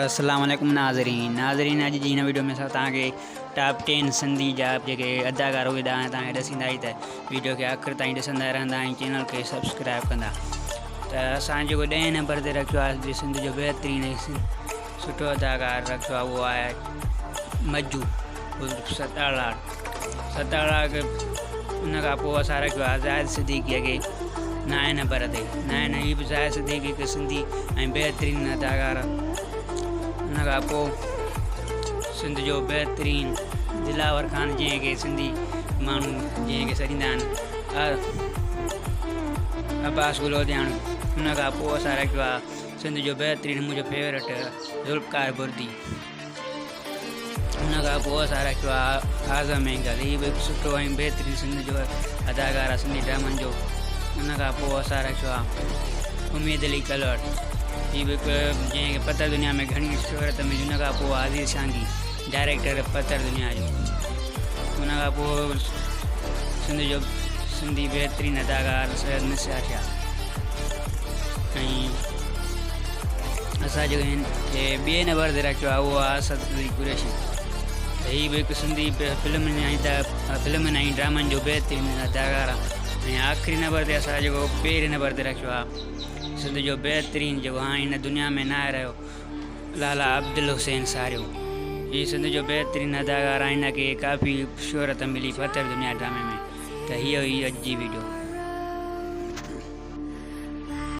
السلام عليڪم ناظرين ناظرين اڄ جي هن ويڊيو ۾ اسان توهان کي ٽاپ ٽين سنڌي جا جيڪي اداڪار اهي توهان کي ڏسيندا آهيون ته ويڊيو کي آخر تائين ڏسندا رهندا ۽ چينل کي سبسڪرائب ڪندا ته اسان جيڪو ڏهين نمبر تي رکيو آهي سنڌ جو بهترين ۽ سٺو اداڪار رکيو آهي اهو آهي مجو ستار ستارا کي ان کان پوء اسان رکيو آهي زاهد صديقيء کي نائين نمبر تي. نائين هي به زاهد صديقي هڪ سنڌي ۽ بهترين اداڪار. ان کان پوء سنڌ جو بهترين دلاور خان جنهن کي سنڌي ماڻهو جنهن کي سڏيندا آهن عباس گلودياڻو. ان کان پوء اسان رکيو آهي سنڌ جو بهترين منهنجو فيورٽ ذوالفقار بردي. ان کان پوء اسان رکيو آهي اعظم مينگل هي به هڪ سٺو ۽ بهترين سنڌ جو اداڪار آهي سنڌي ڊرامن جو ان کان پوء اسان رکيو آهي اميد علي ڪلوڙ هي به هڪ جنهن کي پتر دنيا ۾ گهڻي شهرت ملي ان کان پوء عزيز سانگي ڊائريڪٽر پتر دنيا جو ان کان پوء سنڌ جو سنڌي بهترين اداڪار سيد نثار شاهه ۽ اسان جيڪو هن کي ٻئي نمبر تي رکيو آهي اهو آهي اسد علي قريشي ته هي به هڪ سنڌي فلمن ۽ ته فلمن ۽ ڊرامن جو بهترين اداڪار آهي ۽ آخري نمبر تي اسان جيڪو پهرين نمبر تي رکيو آهي سنڌ جو بهترين جيڪو هاڻي هن دنيا ۾ ناهي رهيو لالا عبدالحسين ساريو هي سنڌ جو بهترين اداڪار آهي هن کي ڪافي شهرت ملي فتح دنيا ڊرامي ۾ ته هيء هئي اڄ جي ويڊيو.